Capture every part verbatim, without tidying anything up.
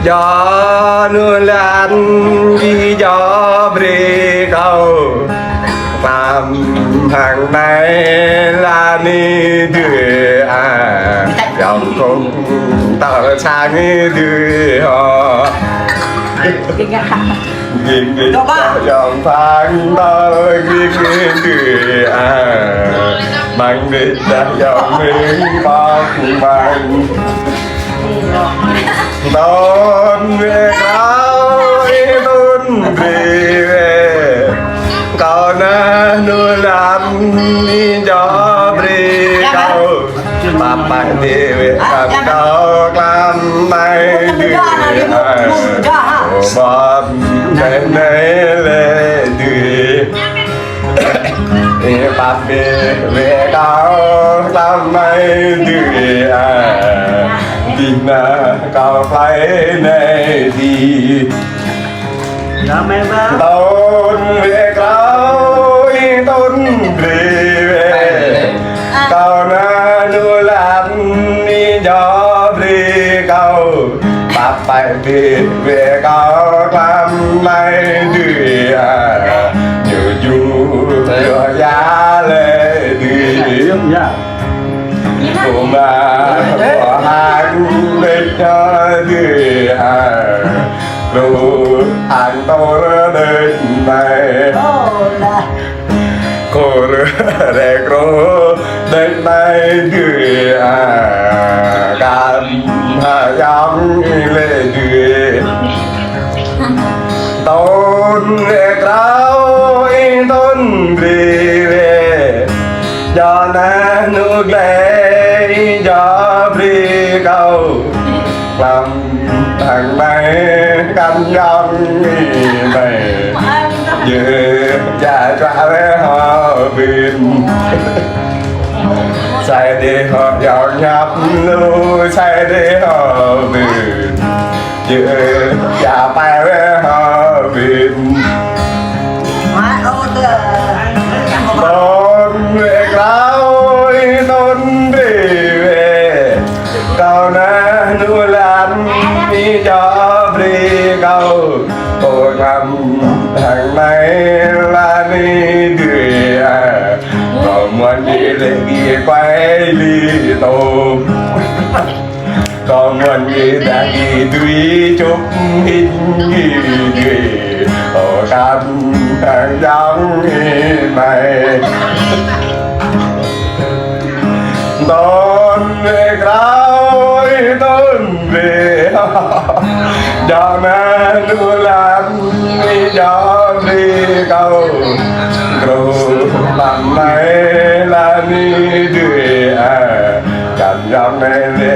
Djơ̆ anŭn lăng ih djơ̆ brơi kâo, tlam hăng anai lăng ih dưi a, yŏng kông tơl sang ih dưi hŏ. Gik gik yŏng phang tơl gik ih dưi a, măng đĭ đah yŏng mĭn pŏk măng. Tơl wĕ kâo ih tŭn brơi wĕ, kâo anŭn lăng ih djơ̆ brơi kâo. Pap pă dê wĕ kăn kâo tlam anai dưi a, ƀơ̆ anai anai lĕ dưi. Ih pap bê wĕ kâo tlam anai dưi a, dih na kâo plai anai dih. Tŭn wĕ kâo ih tŭn brơi wĕ, kâo anŭn lăng ih djơ̆ brơi kâo. Pap pă dê wĕ kâo tlam anai dưi a, ñu ju yua ya lĕ dưi. Kơ mă kơ hăng đĕč dưi a, lu hăng tơl đĕč anai. Kơ rĕ krô đĕč anai dưi a, kăn ha yŏng lĕ dưi. Tŭn wĕ kâo ih tŭn brơi wĕ, djơ̆ anŭn glai ih djơ̆ brơi kâo. Tlam hăng anai kăn yŏng ih anai, yơ̆ djơ̆ čuă wĕ hŏ bưn. Sai đê hŏ yŏng ñăp lu, sai đê hŏ bưn. Yơ̆ djơ̆ pai wĕ hŏ bưn. Tŭn wĕ kâo ih tŭn brơi wĕ, kâo anŭn lăng ih djơ̆ brơi kâo. Ơ tlam hăng anai lăng ih dưi a, kâo mơ̆n ih lĕ gih kuai li tôm. Kâo mơ̆n ih đah ih dưi čŭp hĭn ih dưi. Ơ kăn hăng yŏng ih anai. Tŭn wĕ kâo ih tŭn brơi, djơ̆ anŭn lăng ih djơ̆ brơi kâo. Krô tlam anai lăng ih dưi a, kăn yŏng anai lĕ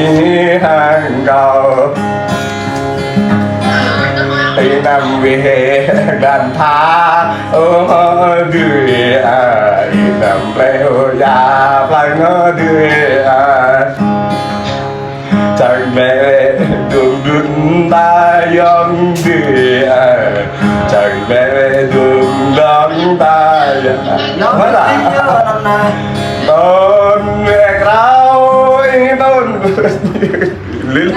ih hăng kâo. Ih anăm wĕ hĕ găn tha ơ hŏ dưi a, ih anăm plĕ hŏ ya plăng hŏ dưi a. Čang mĕ wĕ dum dun ta yŏng dưi a, čang mĕ wĕ dum dong ta yŏng. Yŏng dưi a. Tŭn wĕ kâo ih tŭn. Lil.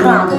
Ƀă